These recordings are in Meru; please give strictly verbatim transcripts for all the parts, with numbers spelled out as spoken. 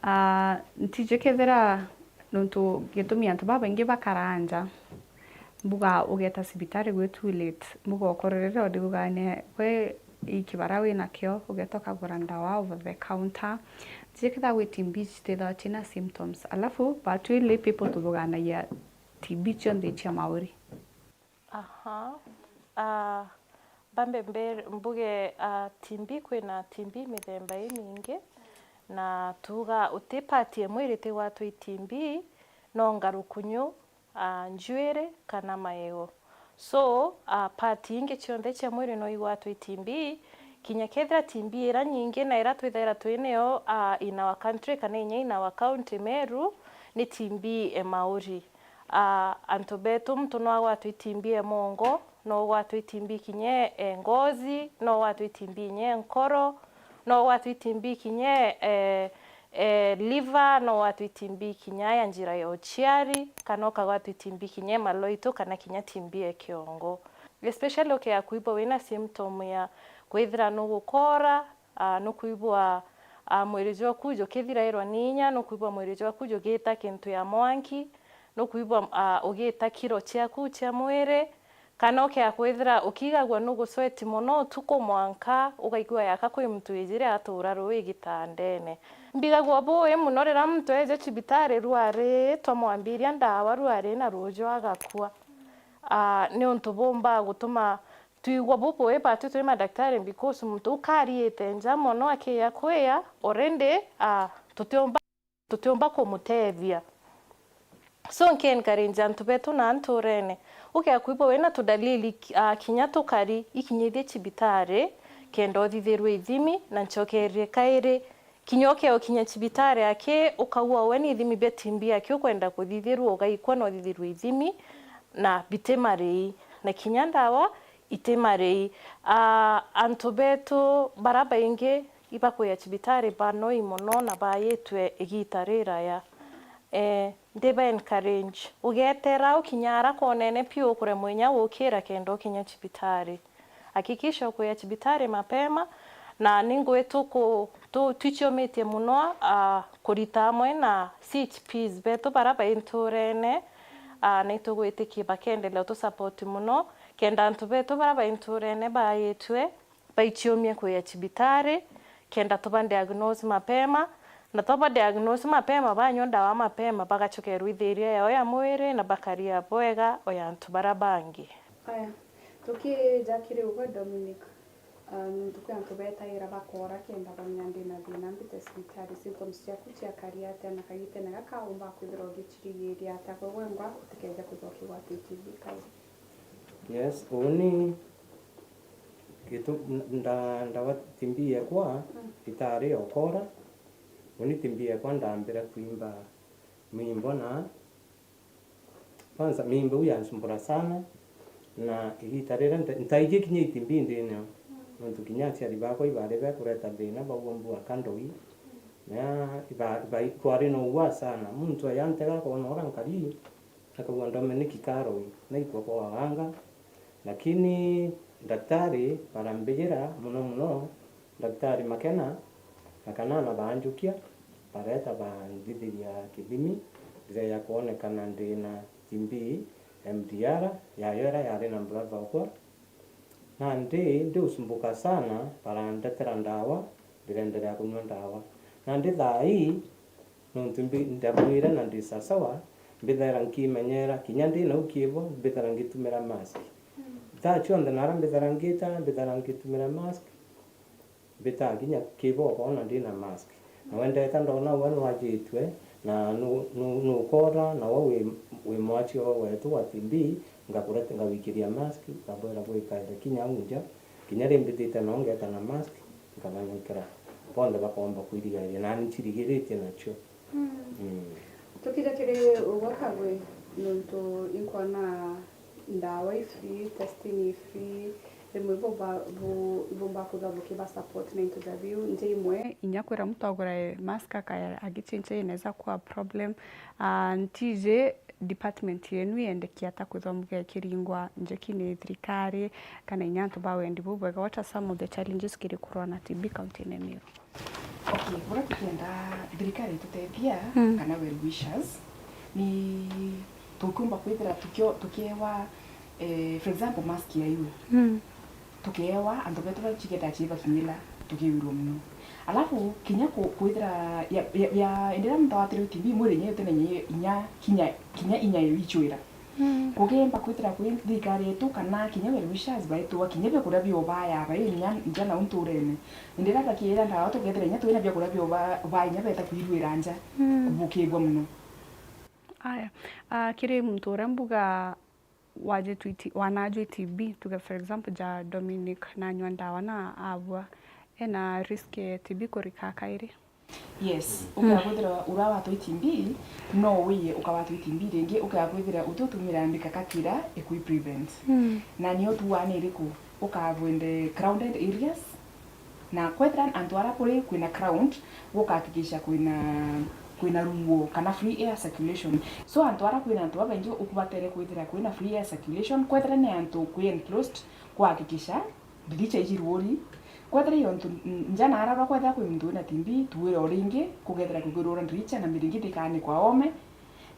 Ah, ntiji kethira nontu gitumi antu babaingi bakaraa nja, mbuga ugeta cibitari gwi too late, mbuga ukorere ugane gwi ikibara winakio, ugeta ukagura ndawa over the counter. Ntiji kethira gwi T B citithagwa cina symptoms, alafu batwi lay people tuthuganagia T B cionthe cia mauri. Aha. Ah, mbambe mbe-, mbuge, ah, T B, kwina T B mithemba imingi, na tuga uti part imwe iri tigwatwa i T B, no ngarukunyu, ah, njuiri kana maego. So, ah, part ingi cionthe cia mwiri no igwatwe i T B, kinya kethira T B ira nyingi na ira twithaira twinayo, ah, in our country kana inya in our county Meru, ni T B e mauri. Ah, antu betu, muntu no agwatwe i T B e mongo, no ugwatwe i T B kinya e ngozi, no ugwatwe i T B kinya e nkoro, no ugwatwe i T B kinya e, e liver, no ugwatwe i T B kinya ya njira ya uciari, kana ukagwatwa i T B kinya e maloitu, kana kinya T B e kiongo. Especially ukea kwigua wina symptom ya kwithira nugukora, ah, nukwigua, ah, mwiri jwaku jukithirairwa ni inya, nukwigua mwiri jwaku jugita kintu ya mwanki, nukwigua, ah, ugita kiro ciaku cia mwiri, kana ukea kwithira ukigagua nugusweti mono utuku mwanka ugaigua yaka kwi muntu wijire atura rui gitandene. Mbigagua bui mono riria muntu eje cibitari rwari twamwambiria ndawa rwari na ruju agakua. Ah, ni untu bumbaa gutuma twigua bubui batwi twi madaktari, because muntu u kariite nja mono akiya kwia, already, ah, tutiumba, tutiumba kumutethia. So, nki encourage antu betu na nturene, ukea kwigua wina tudalili, ah, kinya tukari, ikinyithie cibitari, kenda uthithirwe ithimi, na ncokerie kairi, kinya ukea ukinya cibitari aki, ukaua we ni ithimi bia T B aki ukwenda kuthithirwa, ugaikwa na uthithirwe ithimi, na biti marii, na kinya ndawa iti marii. Ah, antu betu bara baingi ibakuya cibitari banoi mono na bayitwe igita riraya. Eh, ndiba encourage, ugetera ukinya ara konene piu ukuremwa inya gukira kenda ukinya cibitari. Hakikisha ukuya cibitari mapema, na ni ngui tuku-, tu-, twiciomitie mono, ah, kurita amwe na C H Ps betu bara bai nturene, ah, na itugwitikia bakendelea utusupport mono, kenda antu betu bara bai nturene bayitwe baiciomie kuya cibitari, kenda tuba diagnose mapema, na twaba diagnose mapema, banyua ndawa mapema, bagacokerwa ithiria yao ya mwiri na bakaria bwega o ya antu bara bangi. Aya, tukija kiri ugwe Dominic, ah, nontu kwi antu betaira bakora kenda bamenya ndina thina mbite cibitari, symptoms ciaku ciakari atia na kagitene gaka umba kwithirwa ugicirigiria atia kwi gwengwa utikeje kwithirwa ukigwata T B kairi? Yes, uni gitu, nda-, ndawa T B yekwa itari yokora, uni T B yekwa ndambira kwimba mimbo na Kwanza, mimba iu yansumbura sana, na igita riria nta-, ntaiji kinya T B ndinio, nontu kinya aciari bakwa ibari bekureta thina, baugwa mbua ka ndoi, na iba-, iba-, kwari na ugwa sana. Muntu ayantega akona uria nkari, akauga, "Dominic ka roi, naikua kwa waganga." Lakini ndaktari barambijira mono mono, Ndaktari Makena na Kanana baanjukia, bareeta banthithiria kithimi, ndireeja kwonekana ndi na T B, M D R, yayo iria yaari na brother okwa. Nandi ndi usumbuka sana, barandetera ndawa, ndirenderea kunyua ndawa. Nandi thaa ii, Nontu mbi-, ndabwire na ndi sasawa, mbithaira nkimenyera, kinya ndi nau kiibo, mbithaira ngitumira mask. Mm. Thaa cionthe nara mbithaira ngita, mbithaira ngitumira mask. Mbitaa kinya kiibo ukoona ndi na mask. Na we ndeta ndona we nwajitue, na nu-, nu-, nukora, na we wi, wi mwachio wetu wa T B, ngakurete, ngawikiria mask, ngabwira bwikaire kinya au nja, kinya ri mbithite noo ngeta na mask, nkabanyukira. Bonthe bakoomba kwirigaria, nani ncirigiritie nacio. Mm. Mm. Tukija kiri ugwe Kagwe, nontu inkwona ndawa i free, testing i free, rimwe ibumba-, bu-, ibumba kwithirwa bukiba support na into ja biu, nja imwe. Inya kwira muntu agure mask akaya agichincha inaweza kuwa problem. Ah, ntiji department yenu yendekia ata kwithirwa mugekiringwa njeki ni thirikari kana inya antu ba wendi bubwega? What are some of the challenges kiri kurwa na T B kaunti-ini ya Meru? Okay, buria tukienda thirikari itutethia, mm, kana well wishers, ni tukiumba kwithira tukio-, tukiewa, eh, for example, mask ya iwe. Mm. Tukeewa, antu betu bachigeta chibakinyira, tukiwirwa muno. Alafu, kinya ku-, kwithira ya, ya, ya, enderea muntu awatirwe T B, mwiri inya utina inya, inya, kinya, kinya inya yo ichwira. Mm. Kugimba kwithira kwi thirikari yetu kana kinya well wishers baitwa kinya biakuria biobaya bai inya, inya nau nturene. Enderea bakiira ndawa tukethira inya twina biakuria bioba, ba inya beta kwirwira nja, mm, kubukigwa muno. Aya, ah, kiri muntu uria mbuga wajitwi T-, wanajwi T B, tuge for example ja Dominic nanywa ndawa na abua, ena risk ya T B kurika kairi? Yes, mm, ukea kwithirwa uria watwi T B, no wiye ukawatwi T B ringi, ukea kwithira uti utumira mikakati iria ikwi prevent. Mm. Na nio tuaa ni iriku? Ukabwende crowded areas, na kwethira antu aria kuri kwina crowd, gukahakikisha kwina, kwina ruo kana free air circulation. So antu aria kwina antu babaingi ukubatere kwithira kwina free air circulation, kwethira ni antu kwi enclosed, kuhakikisha ndiricha iji ruuri. Kwethira i ontu n-, nja na ararwa, kwethira kwi muntu wina T B, tuwira o ringi, kugethira kugirura ndiricha na miringiti ikanikwa ome,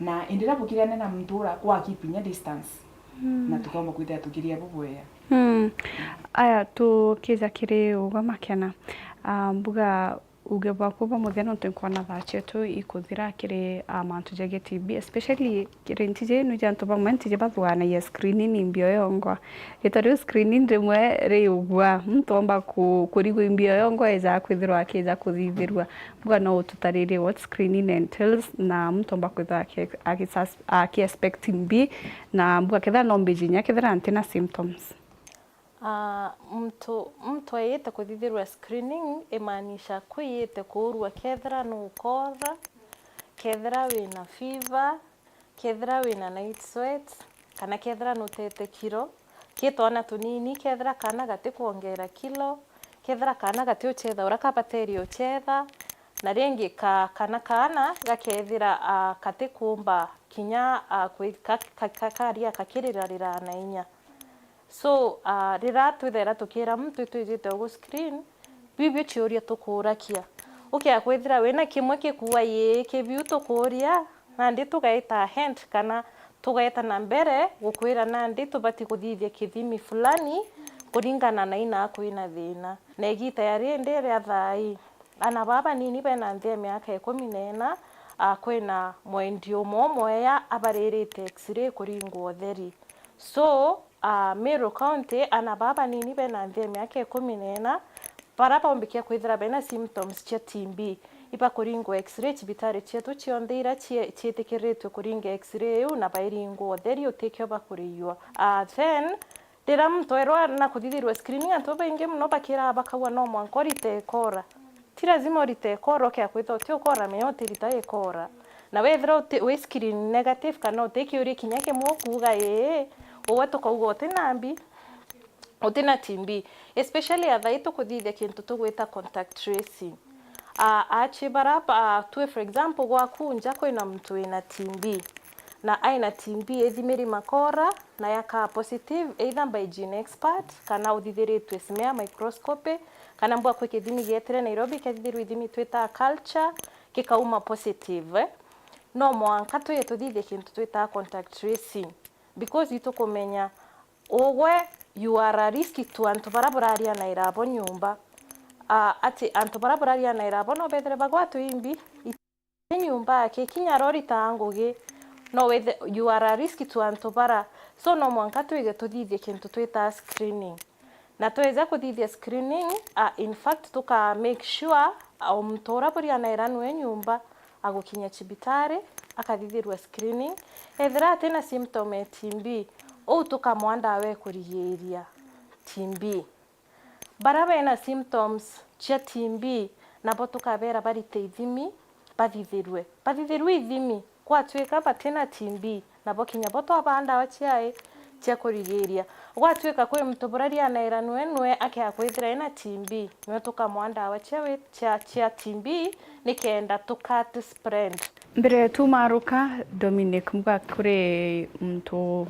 na indi riria bukiriane na muntu ura, kwa keep inya distance. Mm. Na tukomba kwithira tukiria bubwea. Mm. Aya, tukija kiri uga makena, ah, mbuga uge bwaku bwa muthia nontu nkwona thaa cietu ikuthira kiri, ah, mantu jegie T B, especially kiri ntiji inu ja antu bamwe ntiji bathugaanagia screening mbio yongwa. Gita riu screening rimwe riugwa, muntu omba ku-, kurigwa mbio yongwa eja kwithirwa akija kuthithirua. Mbuga no ututaririe what screening entails na muntu omba kwithirwa aki-, aki-, aki-expect mbi, na mbuga kethira no mbiji inya kethira ntina symptoms. Ah, muntu, muntu aiyite kuthithirua screening, imaanisha kwiyite kuurua kethira nukoora, kethira wina fever, kethira wina night sweats, kana kethira nutete kiro. Ki twana tunini, kethira kaana gatikwongera kilo, kethira kaana gatiuchetha uria kabaterie uchetha, na ringi ka-, kana kaana gakethira, ah, katikuumba kinya, ah, kwi-, ka-, ka-, ka-, karia kakiriraria na inya. So, ah, riria twithera tukira muntu itwijite ugu screen, bibio ciuria tukuurakia. Ukea kwithira wina kimwe kikuua ii kibiu tukuuria, nandi tugaita ahead kana tugaita na mbere gukwira nandi tubati kuthithia kithimi fulani kuringana na ina kwina thina. Na igita ya rindi ria thaa ii, ana baa banini bena nthi ya miaka ikumi na ina, ah, kwina mwendi umwe umwe ya abaririte X-ray kuringwa utheri. So, ah, Meru County, ana baa banini bena nthi ya miaka ikumi na ina, bara baumbikia kwithira bena symptoms cia T B, ibakuringwa X-ray cibitari cietu cionthe iria cie-, ciitikiritue kuringa X-ray iu, na bairingwa utheri utikio bakuriiwa. Ah, then, riria muntu erwa na kuthithirua screening, antu babaingi mono bakiraga bakauga no mwanka urite ikora. Ti lazima urite ikora, ukea kwithirwa uti ukora, menya utirita ikora. Na wethira uti, wi screen negative kana uti kiuria kinya kimwe ukuuga ii, ugwe tukauga uti na mbi, uti na T B. Especially atha ii tukuthithia kintu tugwita contact tracing. Ah, achi bara, ah, tue for example, gwaku nja kwina muntu wina T B, na aina T B ithimiri makora, na yakaa positive either by gene expert, kana uthithiritue smear microscopy, kana mbwa kwi kithimi gietire Nairobi, kethithirwe ithimi twita culture, gikauma positive, eh? No mwanka twije tuthithie kintu twita contact tracing, because itukumenya ugwe you are a risk to antu bara burarianaira abo nyumba. Ah, ati antu bara burarianaira abo no bethire bagwatwe imbi, nyumba yake, kinya rori ta ngugi, no withe, you are a risk to antu bara. So, no mwanka twige tuthithie kintu twita screening. Na tweza kuthithia screening, ah, in fact, tuka make sure, ah, o muntu ura burianaira nwe nyumba, agukinya cibitari, akathithirwa screening. Ethira atina symptom e T B, uu tukamwa ndawa e kurigiiria T B. Bara bena symptoms cia T B, nabo tukabera barite ithimi, bathithirwe. Bathithirwe ithimi, gwatuika batina T B, nabo kinya bo twabaa ndawa ciae cia kurigiiria. Gwatuika kwi muntu burarianaira nwe, nwe akea kwithira ena T B, nwe tukamwa ndawa cia wi-, cia, cia T B, nikenda tukat spread. Mbere tumaruka, Dominic, mbuga kuri muntu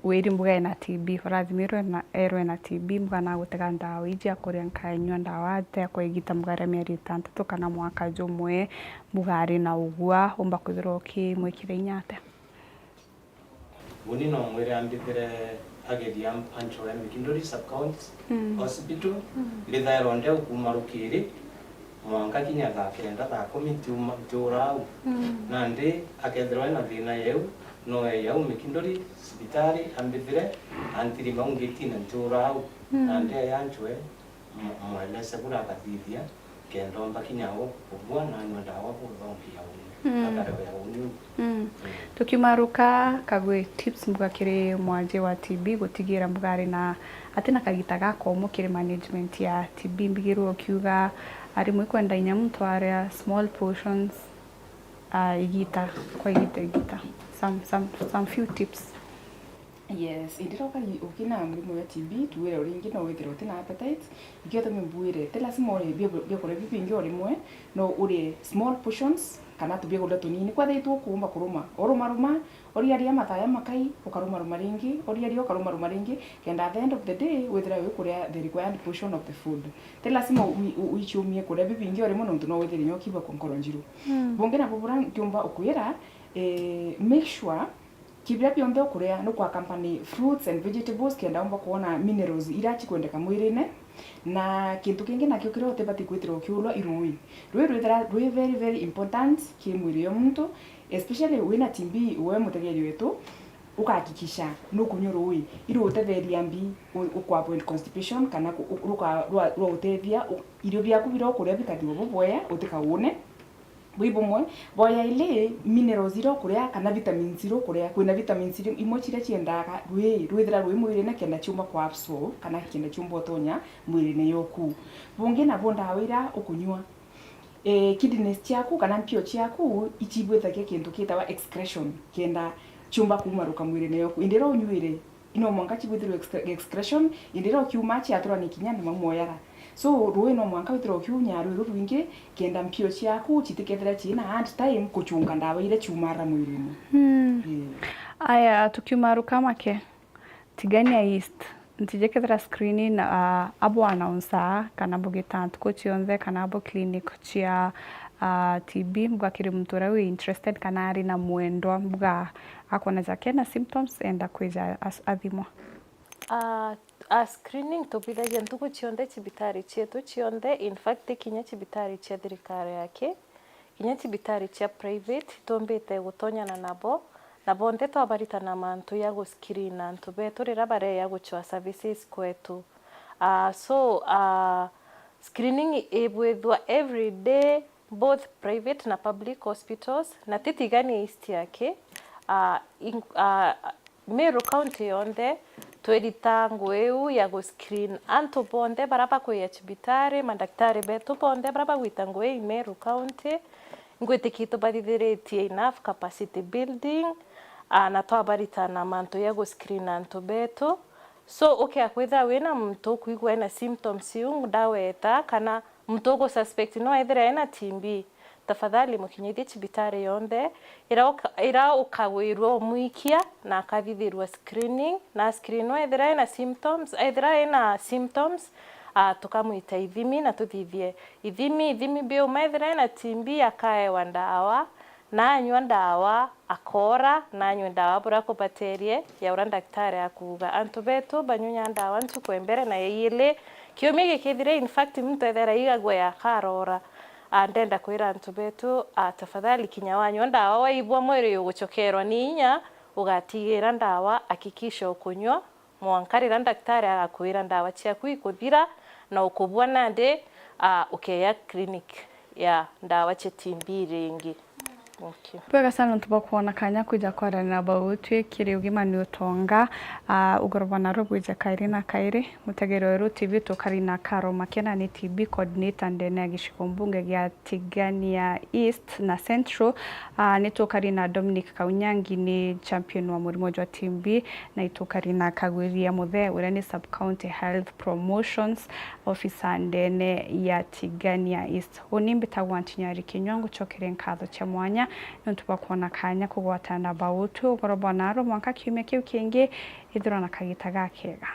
wiri mbuga ena T B, urathimirwe na erwe ena T B, mbuga nagutega ndawa iji akuria nkanyua ndawa atia kwa igita mbuga ria mieri itantatu kana mwaka jumwe, mbuga ari na ugua, umba kwithirwa ukimwikira inya atia? Uni no mwire ambithire ageria anchoe Mikinduri Sub County Hospital, mbithairwa ndeu kuma rukiri mwanka kinya thaa kenda, thaa kumi ntiuma, ntiura au. Nandi akethirwa ena thina yeu, no eya au Mikinduri cibitari ambithire, antirima au ngitina ntiura au. Nandi eya anchoe, mw-, mwelese bura akathithia, kenda omba kinya u-, ubua nanywa ndawa buthongi ya uni, akarewe ya uni u. Tukiumaruka, Kagwe tips mbuga kiri mwanji wa T B gutigira mbuga ari na, atina kagita gakomu kiri management ya T B, mbigirwe ukiuga arimwe ikwenda inya muntu aria small portions, ah, igita kwa igita igita. Some, some, some few tips. Yes, indi rauka ukina murimo ya T B, tuwire uringi no withire utina appetite, ikio tumi mbwire, ti lazima urie bia, biakuria bibingi o rimwe, no urie small portions, kana tubiakuria tunini. Kwethira itu ukuumba kuruma, urumaruma, uriaria mathaa ya makai, ukarumaruma ringi, uriaria ukarumaruma ringi, kenda at the end of the day, withira wikuria the required portion of the food. Ti lazima wi-, wi-, wichiumie kuria bibingi o rimwe, nontu no withire nyo kiba kwa nkoro njiru. Bungi nabo bura nkiumba ukwira, eh, make sure Kibiria bionthe ukuria nuku accompany fruits and vegetables kenda umba kwona minerals iria cikwendeka mwirine. Na kintu kingi nakio kiria utibati kwithirwa ukiulwa i rui. Rui rwithira rwi very, very important ki mwiri yo muntu, especially wina T B, we mutegeri wetu, ukahakikisha nukunywa rui irugutetheria mbi u-, uku avoid constipation kana ku-, u-, ruka-, rwa, rwa utethia u-, irio biaku biria ukuria bikathithwa bubwea, utikaune. Bwi bumwe. Bwa yaili, minerals iria ukuria kana vitamins iria ukuria, kwina vitamins iri-, imwe ciria ciendaga rui, rwithira rwi mwirine kenda ciumba kwa absorb kana kenda ciumba utonya mwirine yoku. Bungi nabo ndawa iria ukunyua. Eh, kidneys ciaku kana mpio ciaku icibwithagia kintu kitawa excretion kenda ciumba kumaruka mwirine yoku. Indi iria unyuire, ino mwanka cibwithirwe excre-, excretion, indi iria ukiuma ciaturania kinya na maumo yara. So, rui no mwanka withirwe ukiunya rui rurwingi, kenda mpio ciaku citikethira ciina hard time kuchunga ndawa iria ciumara mwirine. Mm. Eh. Aya, tukiuma rukamake, Tigania East, ntijikethira screening, ah, abo announcer, kana bugita ntuku cionthe, kana abo clinic cia, ah, T B, mbuga kiri muntu uria wi interested, kana ari na mwendwa, mbuga akwona jake na symptoms, enda kwija as-, athimwa. Ah, ah, screening tubithagia ntuku cionthe cibitari cietu cionthe, in fact, kinya cibitari cia thirikari yaki, kinya cibitari cia private, itumbite gutonyana nabo, na bonthe twabarita na mantu ya guscreen antu betu riria bareya guchwa services kwetu. Ah, so, ah, screening ibwithwa every day, both private na public hospitals, na ti Tigania East yaki, ah, in-, ah, Meru County yonthe, twirita ngugi iu ya gu screen antu bonthe baria bakwija cibitari, mandaktari betu bonthe baria bagwita ngugi ii Meru County, ngwitikia itubathithiritie enough capacity building, ah, na twabarita na mantu ya gu screen antu betu. So, ukea kwithira wina muntu ukwigua ena symptoms iu ndaweta, kana muntu ugu suspect no ethire ena T B, tafadhali mukinyithie cibitari yonthe ira uka-, ira ukagwirua umwikia na akathithirua screening, na screen no ethira ena symptoms, ethira ena symptoms, ah, tukamwita ithimi na tuthithie ithimi, ithimi biuma, ethira ena T B akaewa ndawa, na anyua ndawa, akoora, na anyue ndawa buria kubaterie ya uria ndaktari akuuga. Antu betu banyunya ndawa ntuku ya mbere na ya iili. Kiumia gikithira, in fact, muntu ethera igagua ya akaroora. Ah, ndenda kwira antu betu, ah, tafadhali, kinya wanyua ndawa, waigua mwiri uguchokerwa ni inya, ugatigira ndawa, hakikisha ukunyua mwanka riria ndaktari agakwira ndawa ciaku ikuthira na ukubua nandi, ah, ukeya clinic ya ndawa cia T B ringi. Okay. Bwega sana nontu bwa kwona kanya kwija kwaranira na bau twi kiri Ugima ni Utonga, ah, ugoro bwa narua bwija kairi na kairi. Mutegeri wa Weru T V tukari na Karo Makena, ni T B coordinator ndene ya gicigo mbunge gia Tigania East na Central. Ah, ni tukari na Dominic Kaunyangi, ni champion wa murimo jwa T B, na itukari na Kagwiria Muthee, uria ni sub county health promotions officer ndene ya Tigania East. Uni mbitagwa Ntinyari Kinyua, ngucokere nkatho cia mwanya niuntu bwa kwona kanya kugwatana bautu ugoro bwa naarua mwanka kiumia kiu kingi, ithirwa na kagita gakega.